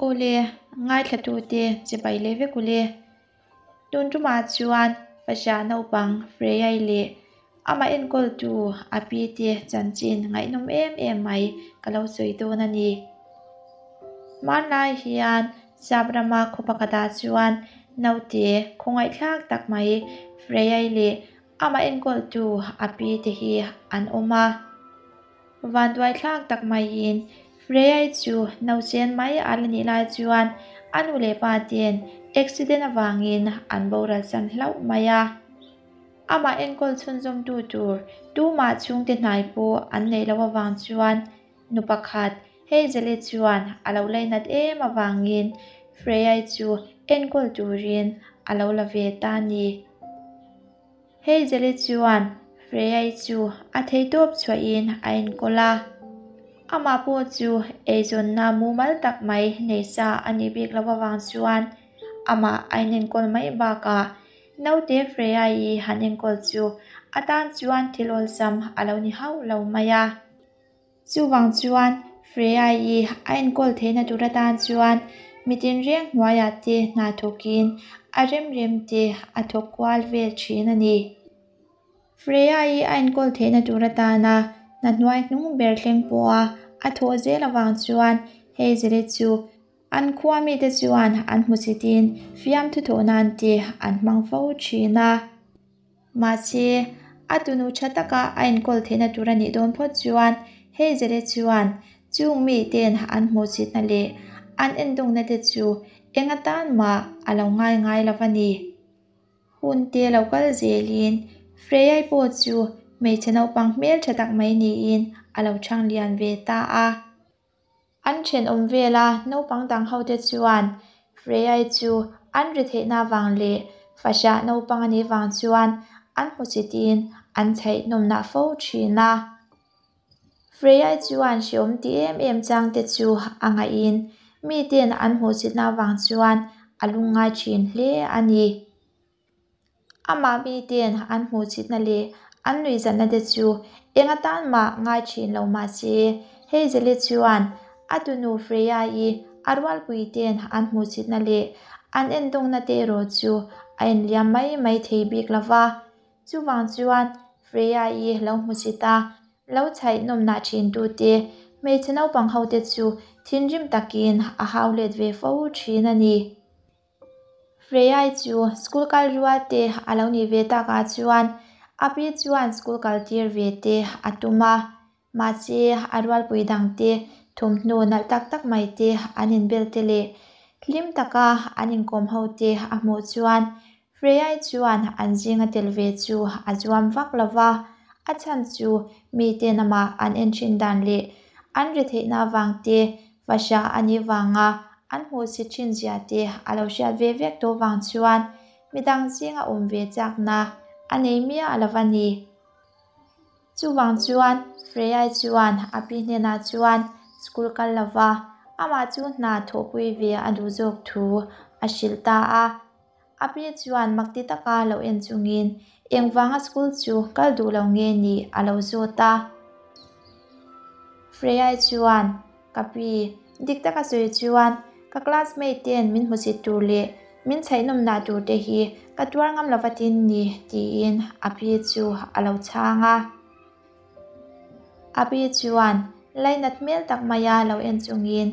Awle, ngaithlatute chibai leh vek ule. Tun tumah chuan Fahrah naupang Freyai leh amah enkawltu a pi te chanchin ngaihnawm em em mai ka lo sawi dawn a ni. Hmanlai hian Sap rama khaw pakhatah chuan naute khawngaihthlak tak mai Freyai leh amah enkawltu a pi te hi an awm a. Vanduaithlak tak maiin Freyai chu nausen mai a la nih lai chuan a nu leh pa ten accident avangin an boral san hlauh mai a. Amah enkawl chhunzawmtu tur tumah chhungte hnai pawh an neih loh avang chuan nu pakhat Hazel-i chuan a lo lainat em avangin Freyai chu enkawl turin a lo la ve ta a ni. Hazel-i chuan Freya-i chu a theihtawp chhuahin a enkawl a. Amah pawh chu eizawnna mumal tak mai nei sa a nih bik loh avang chuan amah a inenkawl mai bakah naute Freya-i han enkawl chu a tan chuan thil awlsam a lo ni hauh lo mai a. Chuvang chuan Freya-i a enkawl theihna tur atan chuan mi tinreng hnuaiah te hna thawkin a rem rem te a thawk kual vel thin a ni. Freya-i a enkawl theihna tur atana hna hnuai hnung ber thleng pawha a thawh zel avang chuan Hazel-i chu an khua mite chuan an hmusitin fiamthu thawh nan te an hmang fo thin a. Mahse, a tunu tha taka a enkawl theihna tur a nih dawn phawt chuan Hazel-i chuan chung mite'n an hmuhchitna leh an endawngna te chu eng atan mah a lo ngai ngai lo va ni. Hun te lo kal zelin Freya-i pawh chu hmeichhe naupang hmeltha tak mai niin a lo chhang lian ve ta a. An thenawm vela naupang dang hote chuan Freyai chu an ri theihna vang leh fahrah naupang a nih vang chuan an hmusitin an chhaih nawmnah fo thin a. Freyai chuan hreawm ti em em changte chu a ngaihin miten an hmuhsitna vang chuan a lungngai thin hle a ni. Amah miten an hmuhchitna leh an nuihzatna te chu eng atan mah ngai thin lo mah se, Hazel-i chuan a tunu Freya-i a rualpui ten an hmuhchitna leh an endawngna te erawh chu a enliam mai mai thei bik lo va. Chuvang chuan Freya-i lo hmuchit a, lo chhaih nawmnah thin tute hmeichhe naupang hote chu thinrim takin a hau let ve fo thin a ni. Freyai chu school kal rual te a lo nih ve takah chuan a pi chuan school kal tir ve te a tum a, mahse a rualpui dang te thawmhnaw nalh tak tak mai te an inbel te leh hlim taka an inkawm ho te a hmuh chuan Freyai chuan an zinga tel ve chu a zuam vak lo va, a chhan chu miten amah an en thin dan leh an ri theihna avang te Fahrah a nih vanga an hmuhsit thin zia te a lo hriat ve vek tawh vang chuan midang zinga awm ve chakna a nei miah lo a ni. Chuvang chuan Freyai chuan a pi hnenah chuan school kal lova amah chu hna thawhpui ve a duh zawk thu a hrilh ta a. A pi chuan mak ti taka lo en chungin engvanga school chu kal duh lo nge nih a lo zawt a. Freyai chuan, Ka pi, dik taka sawi chuan ka classmate ten min hmusit tur leh min chhaihnawmnah tur te hi ka tuar ngam lo vatin ni tiin a pi chu a lo chhang a. A pi chuan lainat hmel tak maia lo en chungin,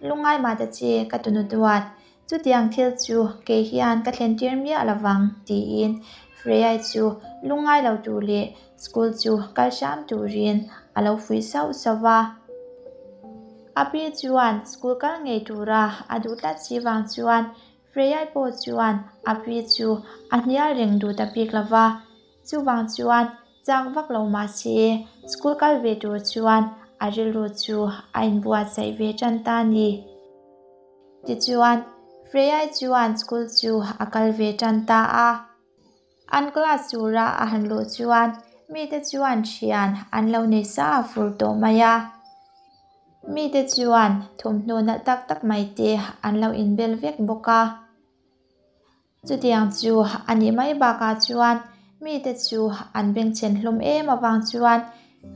Lungngai mah ta che ka tunu duat, Chutiang thil chu kei hian ka thlen tir miah lo vang, tiin Freyai chu lungngai lo tur leh school chu kal hram turin a lo fuih sauh sauh a. A pi chuan school kal ngei tura a duh tlat si vang chuan Freyai pawh chuan a pi chu a hnial reng duh ta bik lo va. Chuvang chuan chak vak lo mah se school kal ve tur chuan a rilru chu a inbuatsaih ve tan ta a ni. Tichuan, Freyai chuan school chu a kal ve tan ta a. An class tura a han luh chuan mite chuan thian an lo nei sa fur tawh mai a. Mite chuan thawmhnaw nalh tak tak mai te an lo inbel vek bawk a. Chutiang chu a nih mai bakah chuan mite chu an bengchhen hlawm em avang chuan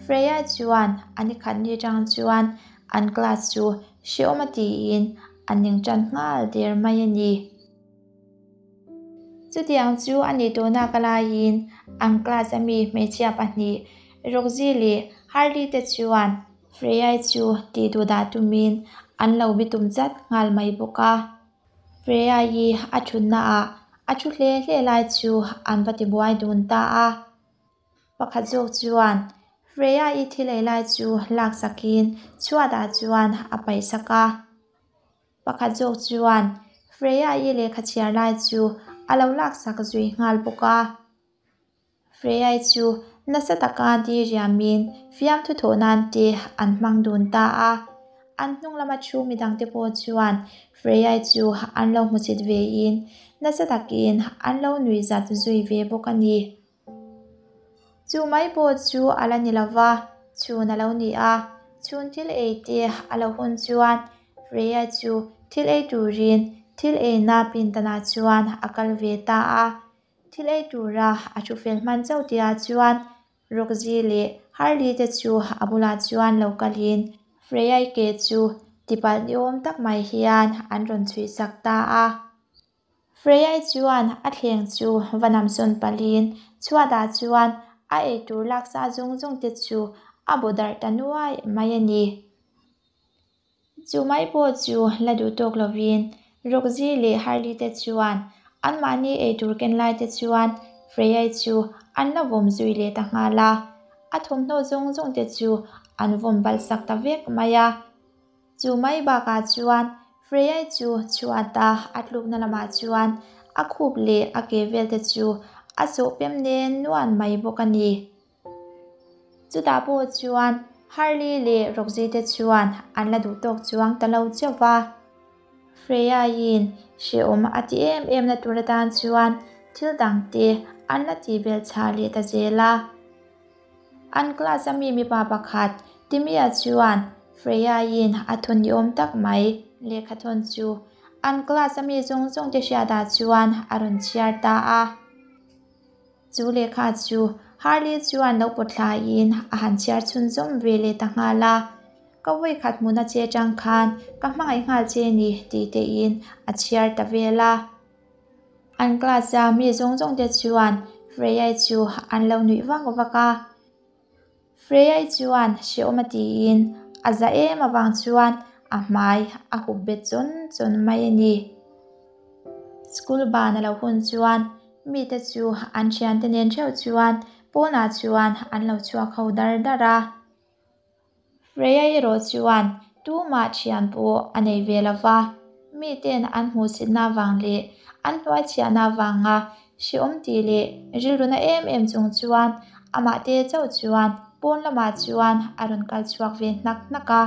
Freya chuan a ni khat ni tang chuan an class chu hrehawm a tiin a ning tan nghal der mai a ni. Chutiang chu a nih tawhnak a laiin an class a mi hmeichhia pahnih Roxy leh Harley te chuan Freya-i chu tih duh dah tumin an lo bitum chat nghal mai bawk a. Freya-i a thutna ah a thu hle hle lai chu an va tibuai dun ta a. Pakhat zawk chuan Freya-i thil ei lai chu laksakin chhuatah chuan a paihsak a. Pakhat zawk chuan Freya-i lehkha chhiar lai chu a lo laksak zui nghal bawk a. Freya-i chu nasa taka diriamin fiamthu thawh nan te an hmang dun ta a. An hnung lama thu midangte pawh chuan Freya-i chu an lo hmusit vein nasa takin an lo nuihzat zui ve bawk a ni. Chu mai pawh chu a la ni lo va, chhun a lo ni a, chhun thil ei te a lo hun chuan Freya chu thil ei turin thil eina pindanah chuan a kal ve ta a. Thil ei tura a thu fel hman chauh tihah chuan Roxy leh Harley te chu a bulah chuan lo kalin Freya-i ke chu tipalh ni awm tak mai hian an rawn chhuih sak ta a. Freya-i chuan a thleng chu va namsawn palhin chhuatah chuan a eitur laksa zawng zawng te chu a bu darh ta nuai mai a ni. Chu mai pawh chu la duh tawk lovin Roxy leh Harley te chuan anmahni eitur ken lai te chuan Freya-i chu an la vawm zui leh ta nghal a, a thawmhnaw zawng zawng te chu an vawm balh sak ta vek mai a. Chu mai bakah chuan Freya-i chu chhuata a tlukna lamah chuan a khup leh a ke vel te chu a sawh pem nen nuan mai bawk a ni. Chutah pawh chuan Harley leh Roxy te chuan an la duh tawk chuang ta lo chauh va. Freya-i'n hrehawm a ti em em na tur atan chuan thil dang te an la tih belh chhah leh ta zel a. An class a mi mipa pakhat Timmy-a chuan Freya-i'n a thawn ni awm tak mai lehkha thawn chu an class a mi zawng zawng te hriatah chuan a rawn chhiar ta a. Chu lehkha chu Harley chuan lo pawt thlaiin a han chhiar chhunzawm ve leh ta nghal a. Ka vawikhat hmuna che atang khan ka hmangaih nghal che ni tih tein a chhiar ta vel a. An class a mi zawng zawng te chuan Freya-i chu an lo nuih vak vak a. Freya-i chuan hrehawm a tiin a za em avang chuan a hmai a hup bet chawn chawn mai a ni. School ban a lo hun chuan mite chu an thiante nen theuh chuan pawnah chuan an lo chhuak ho dar dar a. Freya erawh chuan tumah thian pawh a nei ve lo va, miten an hmuhsitna avang leh an hnuaichhiahna avanga hrehawm tih leh rilruna em em chung chuan amah te chauh chuan pawn lamah chuan a rawn kal chhuak ve hnak hnak a.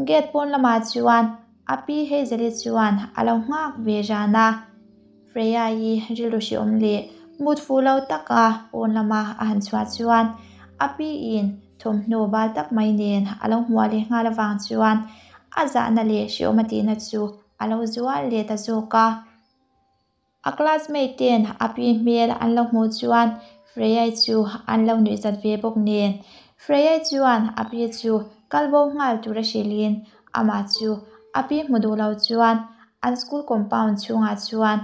Gate pawn lamah chuan a pi Hazel-i chuan a lo nghak ve ran a. Freya-i rilru hrehawm leh mut fuh lo taka pawn lama a han chhuah chuan a piin thawmhnaw bal tak mai nen a lo hmuah leh nghal avang chuan a zahna leh hrehawm a tihna chu a lo zual leh ta zawk a. A classmate ten a pi hmel an lo hmuh chuan Freya-i chu an lo nuihzat ve bawk nen Freya-i chuan a pi chu kal bo nghal tur a hrilhin amah chu a pi hmu duh lo chuan An school compound chhungah chuan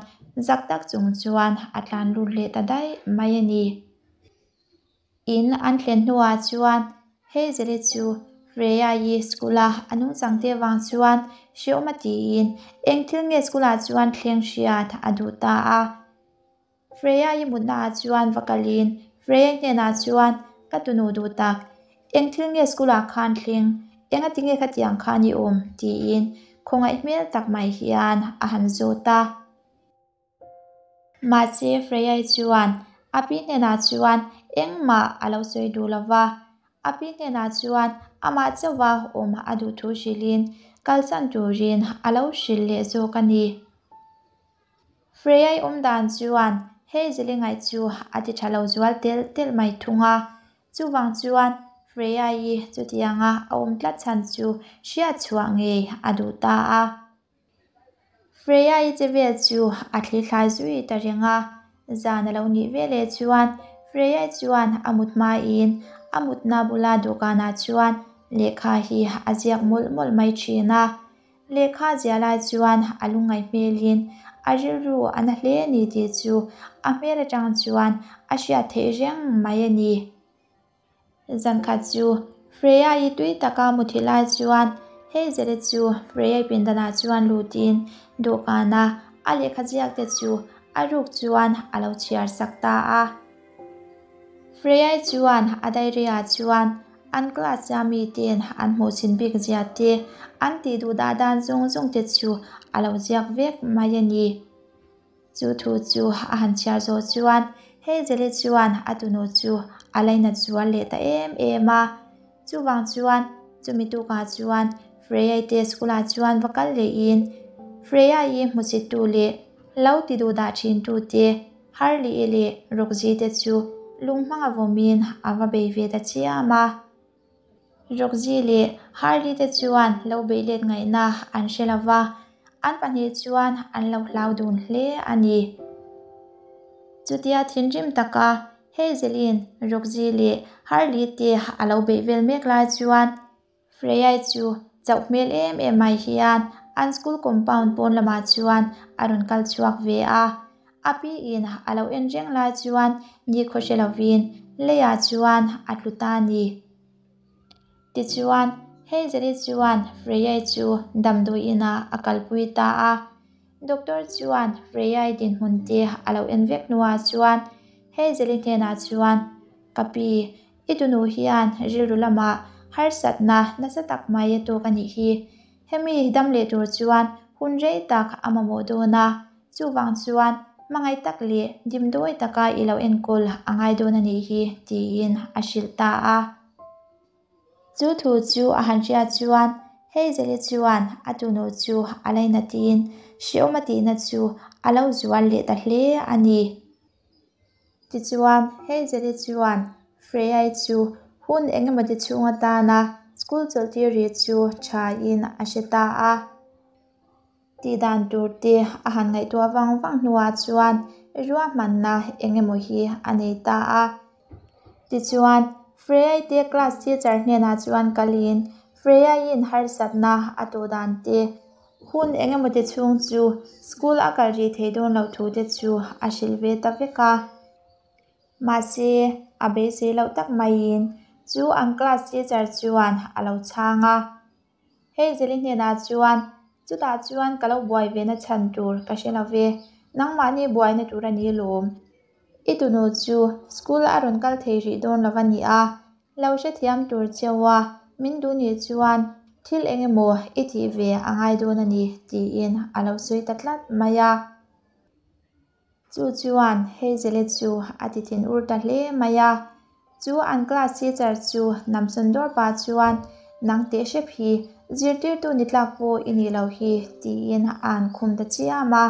zak tak chung chuan a tlan lut leh ta daih mai a ni. In an thlen hnuah chuan Hazel-i chu Freya-i school-a a nungchang te vang chuan hrehawm a tiin eng thil nge school-ah chuan thleng hriat a duh ta a. Freya-i mutnaah chuan va kalin Freya hnenah chuan ka tunu duh tak, eng thil nge school-ah khan thleng, enga tinge khatiang khan i awm? tiin khawngaih hmel tak mai hian a han zawt a. Mahse Freya-i chuan a pi hnenah chuan engmah a lo sawi duh lo va, a pi hnenah chuan amah chauha awm a duh thu hrilhin kalsan turin a lo hrilh leh zawk a ni. Freya-i awm dan chuan Hazel-i ngaih chu a ti tha lo zual telh telh mai thung a. Chuvang chuan Freya-i chutianga a awm tlat chhan chu hriat chhuah ngei a duh ta a. Freya-i che vel chu a thli thlai zui ta reng a. Zan a lo nih veleh chuan Freya-i chuan a mut hmain a mutna bula dawhkanah chuan lehkha hi a ziak mawlh mawlh mai thin a. Lehkha ziah lai chuan a lungngaih hmelin a rilru a na hle a ni tih chu a hmel atang chuan a hriat theih reng mai a ni. Zankhat chu Freya-i tui taka muthilh lai chuan Hazel-i chu Freya-i pindanah chuan lutin dawhkana a lehkha ziak te chu a ruk chuan a lo chhiar sak ta a. Freya-i chuan a diary-ah chuan an class-a miten an hmuh chhin bik zia te, an tih duh dah dan zawng zawng te chu a lo ziak vek mai a ni. Chu thu chu a han chhiar zawh chuan Hazel-i chuan a tunu chu a lainat zual leh ta em em a. Chuvang chuan chumi tukah chuan Freya-i te school-ah chuan va kal lehin Freya-i hmuchittu leh lo ti duh dah thintu te Harley-i leh Roxy te chu lung hmanga vawmin a va bei ve ta chiam a. Roxy leh Harley te chuan lo beih let ngaihna an hre lo va, an pahnih chuan an lo hlau dun hle a ni. Chutia thinrim taka Hazel-in Roxy leh Harley te a lo beih vel mek lai chuan Freya-i chu chauh hmel em em mai hian an school compound pawn lamah chuan a rawn kal chhuak ve a. A pi in a lo en reng lai chuan nikhaw hre lovin leiah chuan a tlu ta a ni. Tichuan, Hazel-i chuan Freya-i chu damdawi inah a kalpui ta a. Doctor chuan Freya-i dinhmun te a lo en vek hnuah chuan Hazel-i hnenah chuan, Ka pi, I tunu hian rilru lamah harsatna nasa tak mai a tawk a nih hi. Hemi dam leh tur chuan hun rei tak a mamawh dawn a, chuvang chuan hmangaih tak leh dimdawi taka i lo enkawl a ngai dawn a nih hi tiin a hrilh ta a. Chu thu chu a han hriat chuan Hazel-i chuan a tunu chu a lainatin hrehawm a tihna chu a lo zual leh ta hle a ni. Tichuan, Hazel-i chuan Freya-i chu hun engemaw ti chhung atana school chawlhtir rih chu thain a hre ta a. Tih dan tur te a han ngaihtuah vang vang hnuah chuan ruahmanna engemaw hi a nei ta a. Tichuan, Freya-i te class teacher hnenah chuan kalin Freya-i'n harsatna a tawh dan te, Hun engemaw te chhung chu school a kal rih thei dawn loh thu te chu a hrilh ve ta vek a. Mahse, a beisei loh tak maiin chu an class teacher chuan a lo chhang a. Hazel-i hnenah chuan, Chutah chuan ka lo buai ve na chhan tur ka hre lo ve, nangmahni buaina tur a ni lawm. I tunu chu school a rawn kal thei rih dawn lo a ni a, lo hrethiam tur cheu a, min duh nih chuan thil eng emaw i tih ve a ngai dawn a ni tiin a lo sawi ta tlat mai a. Chu chuan Hazel-i chu a ti thin ur ta hle mai a, chu an class teacher chu Namsawn dawr pah chuan nang teh hrep hi zirtirtu ni tlak pawh i nih loh hi tiin a an khum ta chiam a.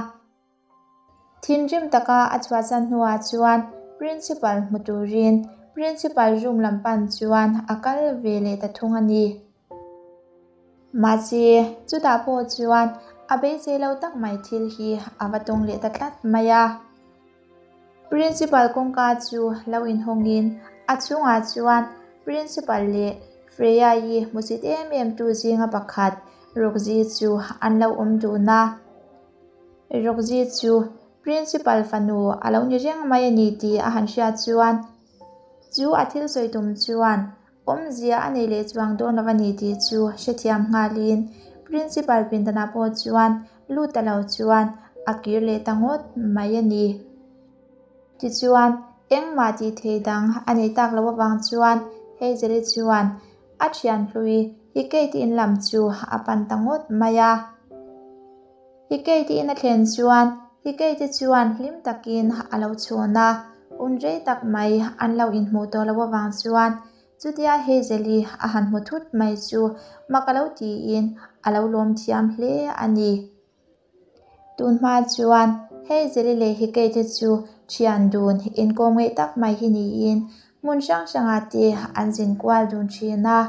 Thinrim taka a chhuahsan hnuah chuan Principal hmu turin Principal room lam pan chuan a kal ve leh ta thung a ni. Mahse, chutah pawh chuan a beisei lo tak mai thil hi a va tawng leh ta tlat mai a. Principal kawngka chu lo inhawngin a chhungah chuan Principal leh Freya-i hmusit em em tu zinga pakhat Roxy chu an lo awm dun a. Roxy chu Principal fanu a lo ni reng mai a ni tih a han hriat chuan chu a thil sawi tum chuan awmzia a nei leh chuang dawn lo a ni tih chu hrethiam nghalin Principal pindanah pawh chuan lut ta lo chuan a kir leh ta ngawt mai a ni. Tichuan engmah tih thei dang a nei tak loh avang chuan Hazel-i chuan a thian hlui hi Kate in lam chu a pan ta ngawt mai a. Hi Kate in a thlen chuan hi Kate chuan hlim takin a lo chhawn a, hun rei tak mai an lo inhmuh tawh loh avang chuan chutia Hazel-i a han hmu thut mai chu mak a lo tiin a lo lawm thiam hle a ni. Tun hma chuan Hazel-i leh Hikei-te chu thian dun inkawm ngeih tak mai hi niin hmun hrang hrangah te an zin kual dun thin a.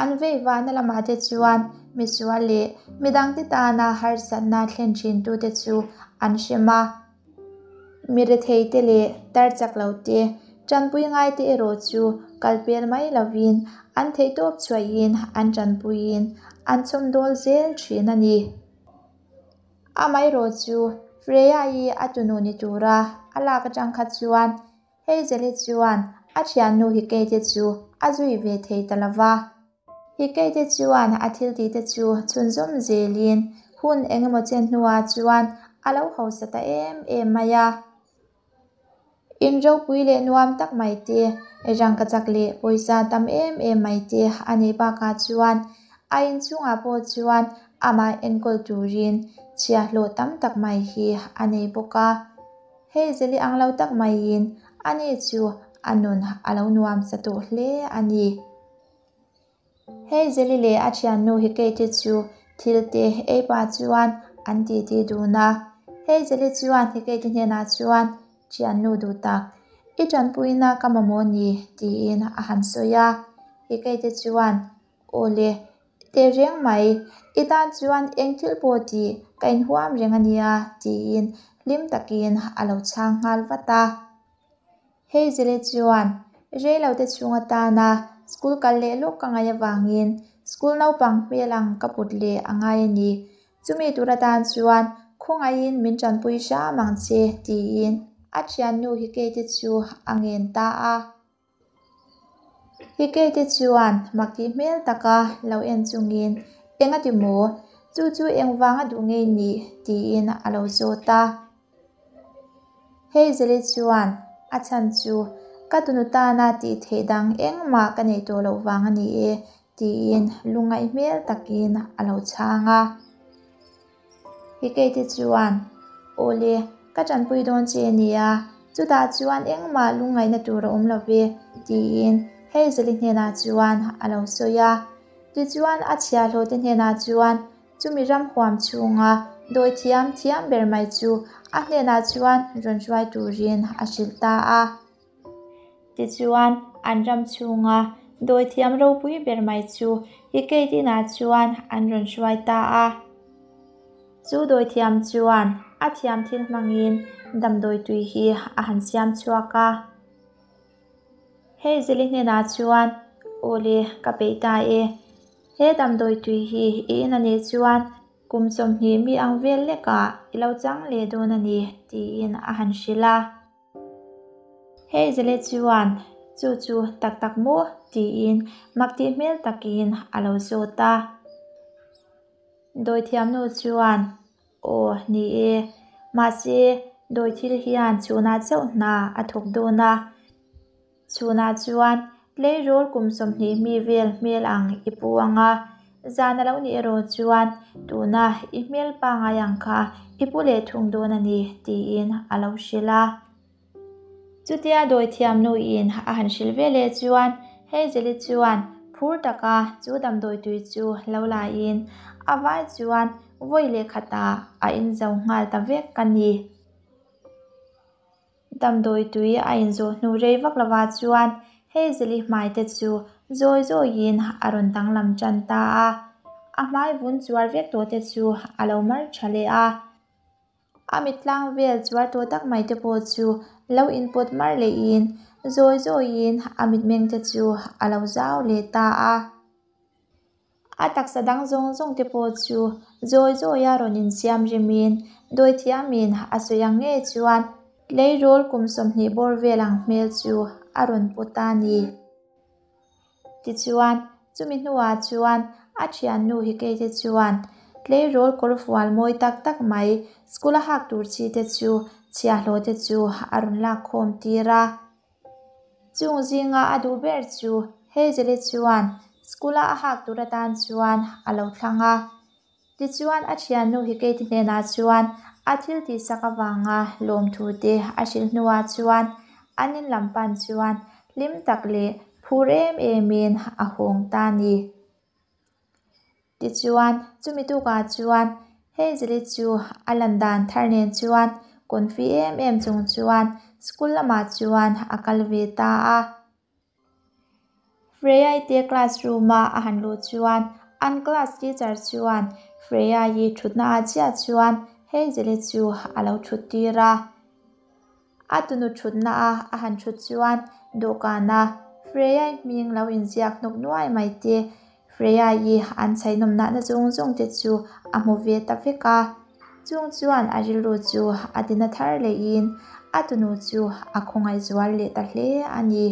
An vei vahna lamah te chuan misual leh midangte tana harsatna thlen thintute chu an hrem a. Mi retheite leh tar chak lo te, tanpui ngaite erawh chu kalpel mai lovin an theihtawp chhuahin an tanpuiin an chhawmdawl zel thin a ni. Amaherawh chu Freya-i a tunu ni tura a lak atang kha chuan Hazel-i chuan a thiannu Hikei-te chu a zui ve thei ta lo va. Hikei-te chuan a thiltih te chu chhunzawm zelin hun engemaw chen hnuah chuan a lo hausa ta em em mai a. In ropui leh nuam tak mai te, rangkachak leh pawisa tam em em mai te a neih bakah chuan a inchhungah pawh chuan amah enkawl turin chhiahhlawh tam tak mai hi a nei bawk a. Hei zeli ang lo tak maiin ani chu a nun a lo nuam sa tawh hle a ni. Hei zeli leh a thiannu hi Kate chu thil te ei pah chuan an titi dun a. Hei zeli chuan hi Kate hnenah chuan, Thiannu duh tak, i tanpuina ka mamawh ni, tiin a han sawi a. Hi Kate chuan, Aw le, tehreng mai, i tan chuan eng thil pawh tih ka inhuam reng a nia, tiin hlim takin a lo chhang nghal vat a. Hazel-i chuan reilote chhung atana school kal leh lawk ka ngaih avangin school naupang hmel ang ka put leh a ngai a ni. Chumi tur atan chuan khawngaihin min tanpui hram ang che, tiin a thiannu Hikei-te chu a ngen ta a. Hikei-te chuan mak tih hmel taka lo en chungin, Engati maw? Chu chu engvanga duh ngei nih? tiin a lo zawt a. Hazel-i chuan, A chhan chu, ka tunu tana tih theih dang engmah ka neih tawh loh vang a ni e, tiin lungngaih hmel takin a lo chhang a. Hikei te chuan, Aw le, ka tanpui dawn che a nia, chutah chuan engmah lungngaihna tur a awm lo ve, tiin Hazel-i hnenah chuan a lo sawi a. Tichuan a chhiahhlawh te hnenah chuan chumi ram huam chhunga dawi thiam thiam ber mai chu a hnenah chuan rawn hruai turin a hrilh ta a. Tichuan, an ram chhunga dawithiam ropui ber mai chu Hikate inah chuan an rawn hruai ta a. Chu dawithiam chuan a thiam thil hmangin damdawi tui hi a han siam chhuak a. Hazel-i hnenah chuan, Aw le, ka peih ta e. He damdawi tui hi i in a nih chuan Kum 20 mi ang vel lekah i lo chang leh dawn a ni, tiin a han hrilh a. Hazel-i chuan, Chu chu tak tak maw? tiin mak tih hmel takin a lo zawt a. Dawithiamnu chuan, Aw, ni e. Mahse, dawi thil hian chhunah chauh hna a thawk dawn a. Chhunah chuan tleirawl kum 20 mi vel hmel ang i pu ang a, zan a lo nih erawh chuan tuna i hmel pangngai ang kha i pu leh thung dawn a ni, tiin a lo hrilh a. Chutia dawithiamnuin a han hrilh ve leh chuan Hazel-i chuan phur taka chu damdawi tui chu lo laiin a vai chuan vawi leh khatah a inzo nghal ta vek a ni. Damdawi tui a inzawh hnu rei vak lovah chuan Hazel-i hmai te chu zawi zawiin a rawn danglam tan ta a, a hmai vun chuar vek tawh te chu a lo mar tha leh a. A mit tlang vel chuar tawh tak mai te pawh chu lo inpawt mar lehin zawi zawiin a mitmeng te chu a lo zau leh ta a. A taksa dang zawng zawng te pawh chu zawi zawia rawn insiam rimin dawithiamin a sawi ang ngei chuan tleirawl kum 20 bawr vel ang hmel chu a rawn pu ta a ni. Tichuan, chumi hnuah chuan a thiannu Hikei te chuan tleirawl kawr fual mawi tak tak mai school a hak tur chi te chu chhiahhlawh te chu a rawn lak khawm tir a. Chung zinga a duh ber chu Hazel-i chuan school-a a hak tur atan chuan a lo thlang a. Tichuan a thiannu Hikate hnenah chuan a thil tihsak avanga lawmthu te a hrilh hnuah chuan an in lam pan chuan hlim tak leh phur em emin a hawng ta a ni. Tichuan, chumi tukah chuan Hazel-i chu a lan dan thar nen chuan confi em em chung chuan school lamah chuan a kal ve ta a. Freya-i te classroom-a a han luh chuan an class teacher chuan Freya-i thutna ah chiah chuan Hazel-i chu a lo thut tir a. A tunu thutna a a han thut chuan dawhkana Freya-i hming lo inziak hnawk nuai mai te. Freya-i an chhainawm nahna zawng zawng te chu a hmu ve ta vek a. Chung chuan a rilru chu a tina thar lehin a tunu chu a khawngaih zual leh ta hle a ni.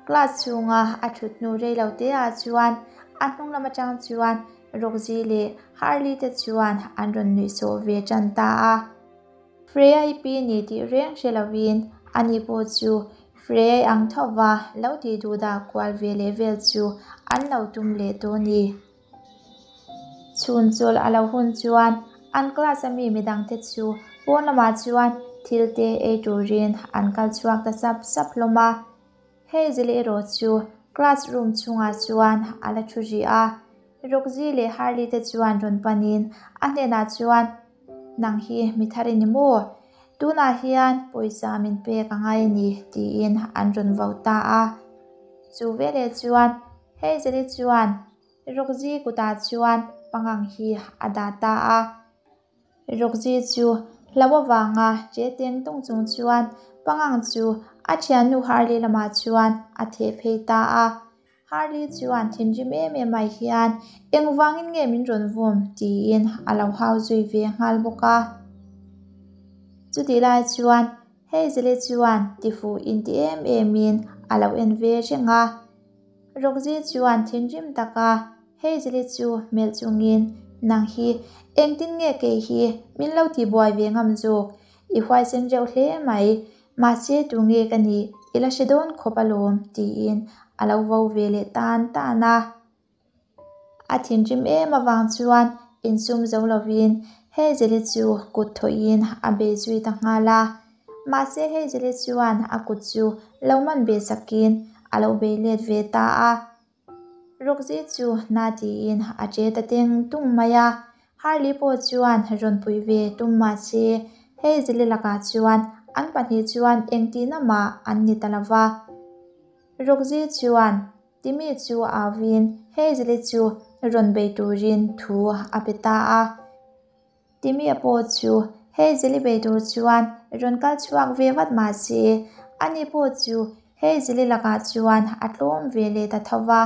Class chhunga a thut hnu rei lo te ah chuan a hnung lam atang chuan Roxy leh Harley te chuan an rawn nuih sawh ve tan ta a. Freya-i pi ni tih reng hre lovin ani pawh chu Freya-i ang thova lo tih duh dah kual ve leh vel chu an lo tum leh tawh a ni. Chhun chawlh a lo hun chuan an class a mi midangte chu pawn lamah chuan thil te ei turin an kal chhuak ta sap sap hlawm a. Hazel erawh chu class room chhungah chuan a la thu rih a. Roxy leh Harley te chuan rawn panin a hnenah chuan, Nang hi mi thar i ni maw? Tunah hian pawisa min pek a ngai a ni, tiin an rawn vo ta a. Chu veleh chuan Hazel-i chuan Roxy kutah chuan pangang hi a dah ta a. Roxy chu hlau avanga che teng tung chung chuan pangang chu a thiannu Harley lamah chuan a theh phei ta a. Harley chuan thinrim em em mai hian engvangin nge min rawn vawm tiin a lo hau zui ve nghal bawk a. Chutih lai chuan Hazel-i chuan tifuh inti em emin a lo en ve reng a. Roxy chuan thinrim taka Hazel-i chu hmelh chungin, Nang hi engtin nge kei hi min lo tihbuai ve ngam zawk? I huaisen reuh hle mai. Mahse tunge ka nih i la hre dawn khawp alawm tiin a lo vo ve leh tan tan a. A thinrim em avang chuan insum zo lovin Hazel-i chu kut thawhin a bei zui ta nghal a. Mahse Hazel-i chuan a kut chu lo man ve sakin a lo bei let ve ta a. Roxy chu na tiin a che ta teng tung mai a. Harley pawh chuan rawn pui ve tum mahse Hazel-i lakah chuan an pahnih chuan engtihna mah an ni ta lova. Roxy chuan Timmy chu auin Hazel-i chu rawn bei turin thu a pe ta a. Timmy-a pawh chu Hazel-i bei tur chuan rawn kal chhuak ve vat mah se, ani pawh chu Hazel-i lakah chuan a tlawm ve leh ta tho va.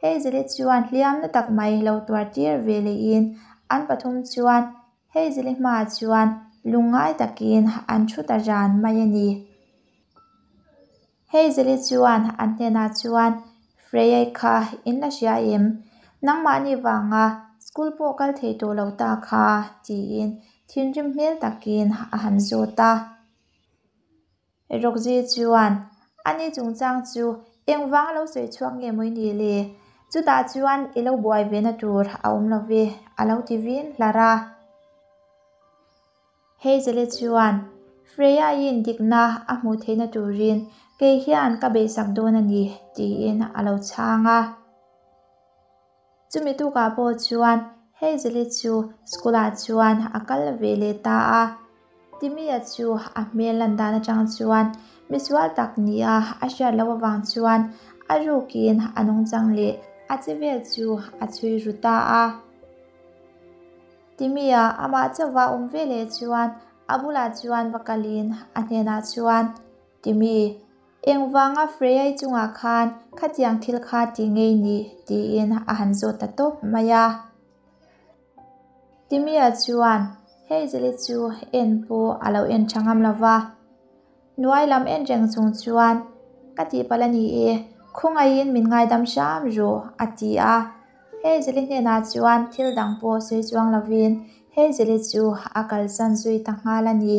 Hazel-i chuan hliamna tak mai lo tuar tir ve lehin an pathum chuan Hazel-i hmaah chuan lungngai takin an thu ta ran mai a ni. Hazel-i chuan an hnenah chuan, Freya-i kha in la hria em? Nangmahni vanga school pawh kal thei tawh lo ta kha, tiin thinrim hmel takin a han zawt a. Roxy chuan, Ani chungchang chu engvanga lo sawi chhuak nge maw i nih le? Chutah chuan i lo buai ve na tur a awm lo ve, a lo ti vin hlar a. Hazel-i chuan, Freya-in dikna a hmuh theihna turin kei hian ka beihsak dawn a ni, tiin a lo chhang a. Chumi tukah pawh chuan Hazel-i chu school-ah chuan a kal ve leh ta a. Timmy-a chu a hmel lan dan atang chuan misual tak nia a hriat loh avang chuan a rukin a nungchang leh a che vel chu a chhui ru ta a. Timmy-a amah chauhva awm ve leh chuan a bulah chuan va kalin a hnenah chuan, Timmy, engvanga Freya-i chungah khan khatiang thil kha ti ngei ni? tiin a han zawt ta tawp mai a. Timmy-a chuan Hazel-i chu en pawh a lo en tha ngam lo va. Hnuai lam en reng chung chuan, Ka tihpalh a ni e, khawngaihin min ngaidam hram rawh, a ti a. Hazel-i hnenah chuan thil dang pawh sawi chuang lovin Hazel-i chu a kalsan zui ta nghal a ni.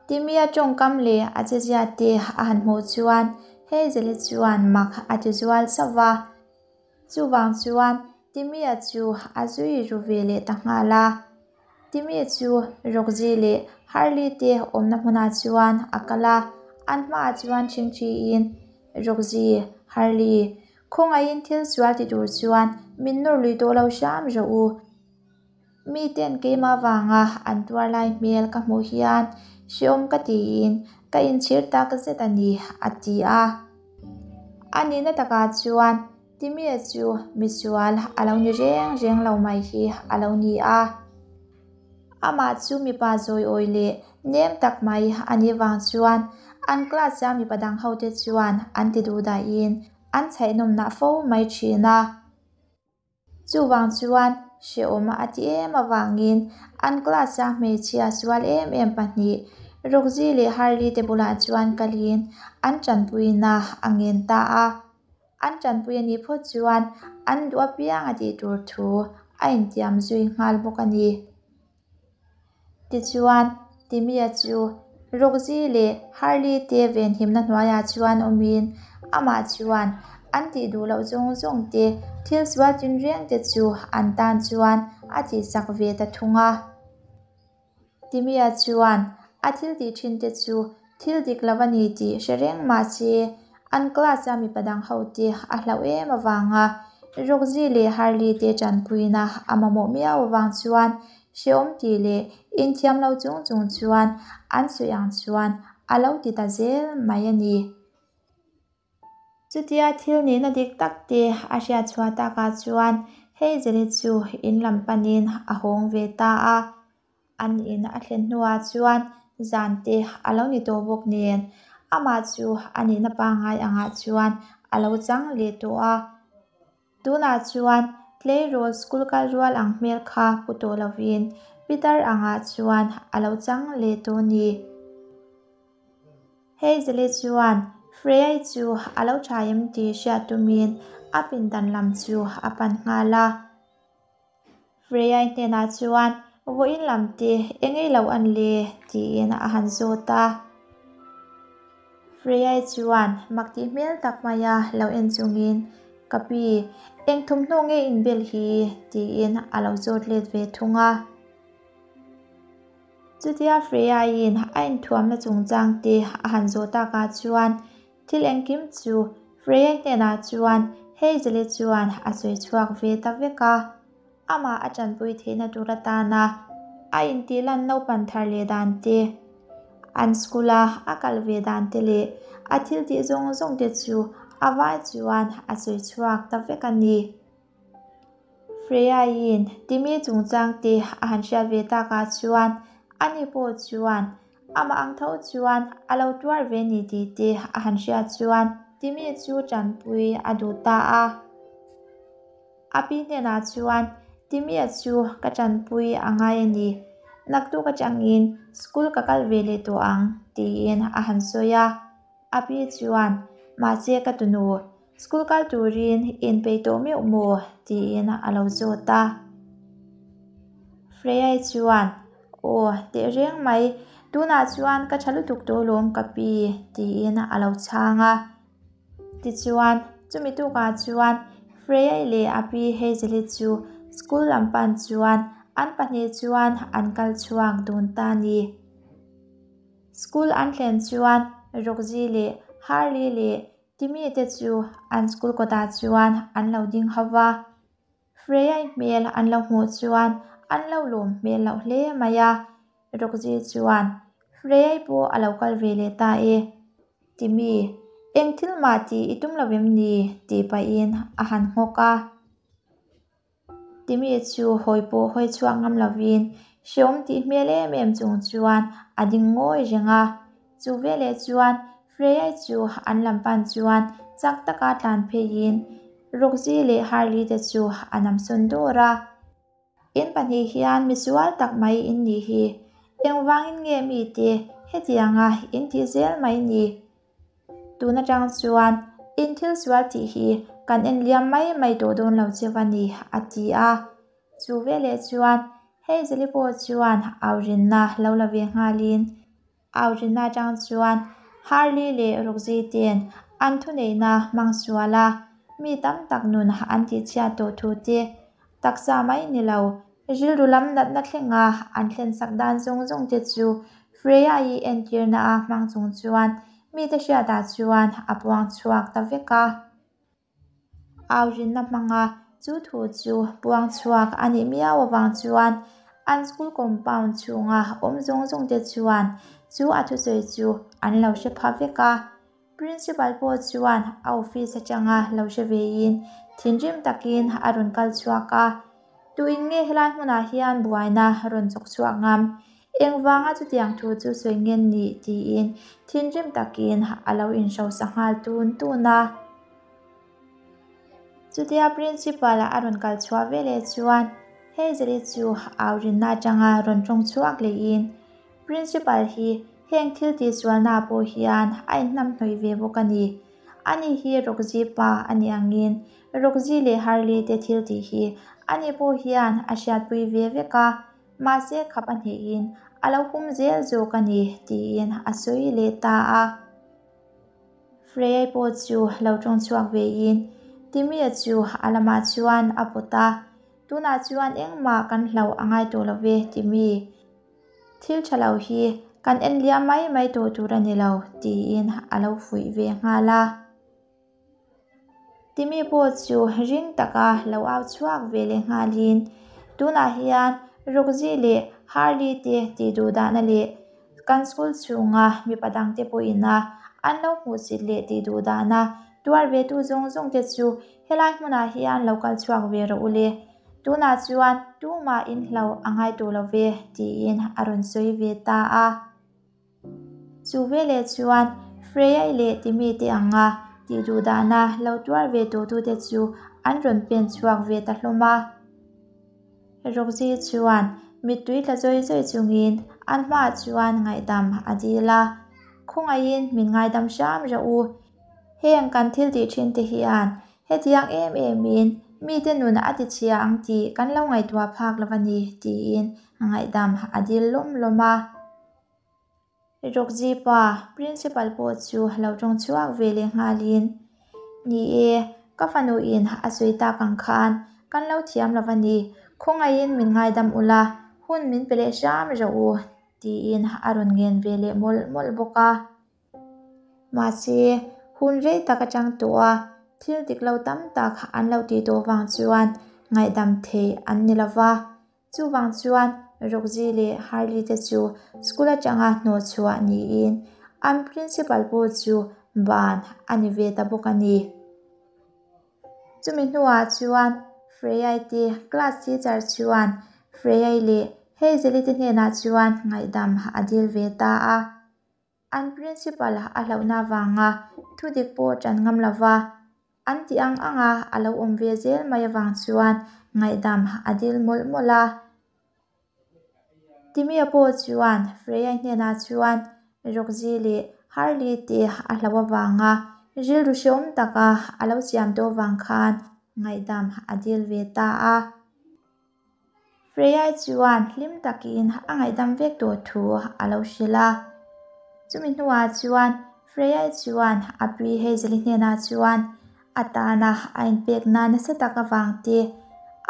Timmy-a tawngkam leh a chezia te a han hmuh chuan Hazel-i chuan mak a ti zual sauh va. Chuvang chuan Timmy-a chu a zui ru ve leh ta nghal a. Timmy chu Roxy leh Harley te awmna hmunah chuan a kal a, an hmaah chuan ṭhingṭhiin, Roxy, Harley, khawngaihin thil sual ti tur chuan min nawr lui tawh lo hram rawh u. Miten keimah vanga an tuar lai hmel ka hmuh hian hreawm ka tiin ka inchhir tak zet a ni, a ti a. A nihna takah chuan Timmy-a chu misual a lo ni reng reng lo mai hi a lo ni a. Amah chu mipa zawiawi leh nem tak mai a nih vang chuan an class-a mipa dang hote chuan an ti duh dahin. an chhaih nawmnah fo mai thin a. Chuvang chuan hrehawm a ti em avangin an class-a hmeichhia sual em em pahnih Roxy leh Harley te bulah chuan kalin an tanpuina a ngen ta a. An tanpui a nih phawt chuan an duh apiang a tih tur thu a intiam zui nghal bawk a ni. Tichuan, Timmy-a chu Roxy leh Harley te venhimna hnuaiah chuan awmin amah chuan an tih duh loh zawng zawng te, thil sual tinreng te chu an tan chuan a tihsak ve ta thung a. Timmy-a chuan a thil tih thin te chu thil dik lo a ni tih hre reng mah se, an class-a mipa dang ho te a hlauh em avanga Roxy leh Harley te tanpuina a mamawh miau avang chuan hrehawm tih leh inthiam lo chung chung chuan an sawi ang chuan a lo ti ta zel mai a ni. Chutia thil nihna dik tak te a hriat chhuah takah chuan Hazel-i chu in lam panin a hawng ve ta a. An in a thlen hnuah chuan zan te a lo ni tawh bawk nen amah chu a nihna pangngai angah chuan a lo chang leh tawh a. Tunah chuan tleirawl school kal rual ang hmel kha pu tawh lovin pitar angah chuan a lo chang leh tawh a ni. Hazel-i chuan Freya-i chu a lo tha em tih hriat tumin a pindan lam chu a pan nghal a. Freya-i hnenah chuan vawiin lam te eng ei lo an le tiin a han zawt a. Freya-i chuan mak tih hmel tak maia lo en chungin Ka pi, eng thawmhnaw nge inbel hi? tiin a lo zawt let ve thung a. Chutia Freya-in a inthuamna chungchang te a han zawh takah chuan thil engkim chu Freya hnenah chuan Hazel-i chuan a sawi chhuak ve ta vek a. Amah a tanpui theihna tur atana a intihlan naupan thar leh dan te, an school-a a kal ve dan te leh a thil tih zawng zawng te chu a vai chuan a sawi chhuak ta vek a ni. Freya-in Timmy chungchang te a han hriat ve takah chuan ani pawh chuan amah ang tho chuan a lo tuar ve ni tih te a han hriat chuan Timmy chu tanpui a duh ta a. A pi hnenah chuan Timmy-a chu ka tanpui a ngai a ni, naktuk atangin school ka kal ve leh tawh ang tiin a han sawi a. A pi chuan, Mahse ka tunu, school kal turin in peih tawh meuh maw? tiin a lo zawt a. Freya-i chuan, Aw, tehreng mai, tunah chuan ka tha lutuk tawh lawm ka pi, tiin a lo chhang a. Tichuan, chumi tukah chuan Freya-i leh a pi Hazel-i chu school lam pan chuan an pahnih chuan an kal chhuak dun ta a ni. School an thlen chuan Roxy leh Harley leh Timmy te chu an school kawtah chuan an lo ding ho va. Freya-i hmel an lo hmuh chuan an lo lawm hmel loh hle mai a. Roxy chuan, Freya-i pawh a lo kal ve leh ta e. Timmy, eng thil mah tih i tum lo em ni? tih pahin a han nghawk a. Timmy chu hawi pawh hawi chhuak ngam lovin hreawm tih hmel em em chung chuan a ding ngawi reng a. Chu veleh chuan Freya chu an lam pan chuan chak taka tlan pheiin Roxy leh Harley te chu a nam sawn dawr a. In pahnih hian misual tak mai in nih hi, engvangin nge mite hetianga in tih zel mai ni? Tun atang chuan in thil sual tih hi kan en liam mai mai tawh dawn lo cheu a ni, a ti a. Chu veleh chuan Hazel-i pawh chuan aurinna lo la ve nghalin aurinna atang chuan Harley leh Roxy ten an thuneihna hmang sual a, mi tam tak nun an tihchhiat tawh thu te, taksa mai ni lo, rilru lam natna thlenga an thlensak dan zawng zawng te chu Freya-i entirna a hmang chung chuan mite hriatah chuan a puang chhuak ta vek a. Aurinna hmanga chu thu chu puang chhuak a nih miau avang chuan an school compound chhunga awm zawng zawng te chuan chu a thusawi chu an lo hre pha vek a. Principal pawh chuan a office atanga lo hre vein thinrim takin a rawn kal chhuak a. Tuin nge helai hmunah hian buaina rawn chawk chhuak ngam? Engvanga chutiang thu chu sawi ngen nih? tiin thinrim takin a lo inhrosa nghal tun tun a. Chutia Principal a rawn kal chhuah veleh chuan Hazel-i chu au rinna atanga rawn tawng chhuak lehin Principal hi heng thil tihsualna pawh hian a inhnamhnawih ve bawk a ni. Ani hi Roxy pa a nih angin Roxy leh Harley te thil tih hi ani pawh hian a hriatpui ve vek a, mahse khap a hnehin a lo hum zel zawk a ni tiin a sawi leh ta a. Freyai pawh chu lo tawng chhuak vein Timmy-a chu a lamah chuan a pawt a, Tunah chuan engmah kan hlauh a ngai tawh lo ve Timmy. Thil tha lo hi kan en liam mai mai tawh tur a ni lo tiin a lo fuih ve nghal a. Timmy pawh chu ring taka lo au chhuak ve leh nghalin tunah hian Roxy leh Harley te tih duh dahna leh kan school chhunga mipa dangte pawhin a an lo hmuhsit leh tih duh dahna tuar ve tu zawng zawng te chu helai hmunah hian lo kal chhuak ve rawh u le. Tunah chuan tumah in hlo a ngai tawh lo ve tiin a rawn sawi ve ta a. Chu veleh chuan Freya-i leh Timmy te anga tih duh dahna lo tuar ve tawhtute chu an rawn pen chhuak ve ta hlawm a. Roxy chuan mittui tla zawi zawi chungin an hmaah chuan ngaihdam a dil a, Khawngaihin min ngaidam hram rawh u. Heng kan thil tih thin te hian hetiang em emin mite nun a ti chhia ang tih kan lo ngaihtuah phak lo a ni tiin ngaihdam a dil lawm lawm a. Roxy pa, Principal pawh chu lo tawng chhuak ve leh nghalin, Ni e, ka fanu in a sawi tak ang khan kan lo thiam lo a ni, khawngaihin min ngaidam ula, hun min pe leh hram rawh u tiin a rawn ngen ve leh mawlh mawlh bawk a. Mahse, hun rei tak atang tawh a, thil dik lo tam tak an lo tih tawh vang chuan ngaihdam theih an ni lo va. Chuvang chuan Roxy leh Harley te chu school atanga hnawhchhuah niin an principal pawh chu ban a ni ve ta bawk a ni. Chumi hnuah chuan Freya-i te class teacher chuan Freya-i leh Hazel-i te hnenah chuan ngaihdam a dil ve ta a. An principal a hlauhna avanga thudik pawh ṭan ngam lova an tih ang anga a lo awm ve zel mai avang chuan ngaihdam a dil mawlh mawlh a. Timmy-a pawh chuan Freya hnenah chuan Roxy leh Harley te a hlauh avanga rilru hrehawm taka a lo siam tawh avang khan ngaihdam a dil ve ta a. Freya chuan hlim takin a ngaihdam vek tawh thu a lo hrilh a. Chumi hnuah chuan Freya chuan a pi Hazel-i hnenah chuan a tana a inpekna nasa tak avang te,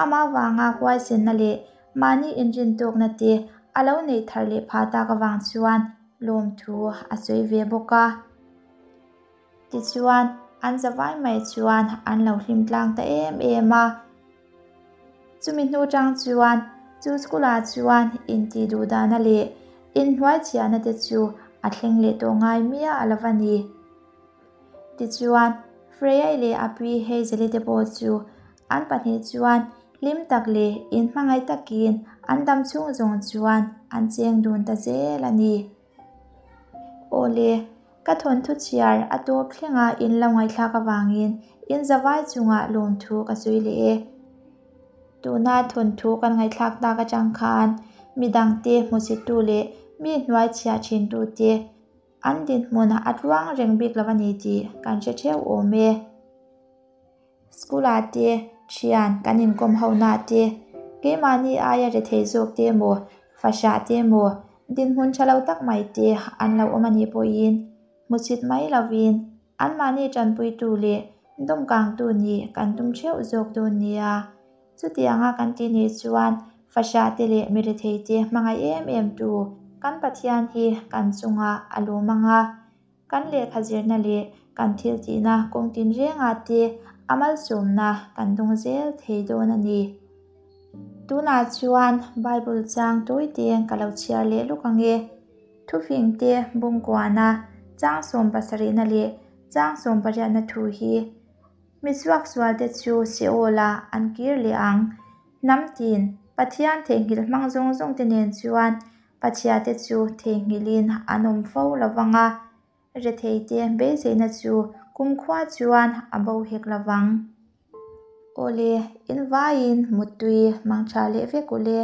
amah avanga huaisenna leh mahni inrintawkna te a lo neih thar leh phah tak avang chuan lawmthu a sawi ve bawk a. Tichuan, an zavai mai chuan an lo hlim tlang ta em em a. Chumi hnu tang chuan chu school ah chuan intih duh dahna leh inhnuai chhiahna te chu a thleng leh tawh ngai miah a lo va ni. Tichuan, Freya-i leh a pi Hazel-i te pawh chu an pahnih chuan hlim tak leh inhmangaih takin an dam chhung zawng chuan an cheng dun ta zel a ni. Awle, ka thawnthu chhiar a tawp thlenga in lo ngaihthlak avangin in zavai chungah lawmthu ka sawi leh e. Tuna thawnthu kan ngaihthlak tak atang khan midangte hmusitu leh mi hnuai chhiah thintute an dinhmun a tluang reng bik lo a ni tih kan hre theuh awm e. School ah te thian kan inkawm ho na te, keimahni aia rethei zawk te emaw, fahrah te emaw, dinhmun tha lo tak mai te an lo awm a nih pawhin hmuchhit mai lovin anmahni tanpuitu leh dawmkangtu nih kan tum theuh zawk dawn nia. Chutianga kan tih nih chuan fahrah te leh mi rethei te hmangaih em em tu kan Pathian hi kan chungah a lawm ang a. Kan lehkha zirna leh kan thil tihna kawng tinrengah te a malsawmna kan dawng zel thei dawn a ni. Tunah chuan Bible chang tawi te ka lo chhiar leh lawk ang e. Thufing te bungkuana chang sawmpasarihna leh chang sawmpariatna thu hi mi suaksualte chu Seol-ah an kir leh ang. Hnam tin, Pathian theihnghilh hmang zawng zawng te nen chuan Pathiate chu theihnghilhin an awm fo lo vang a, retheite beiseina chu kumkhua chuan a bo hek lo vang. Awle, in vaiin muttui mangtha leh vek ule.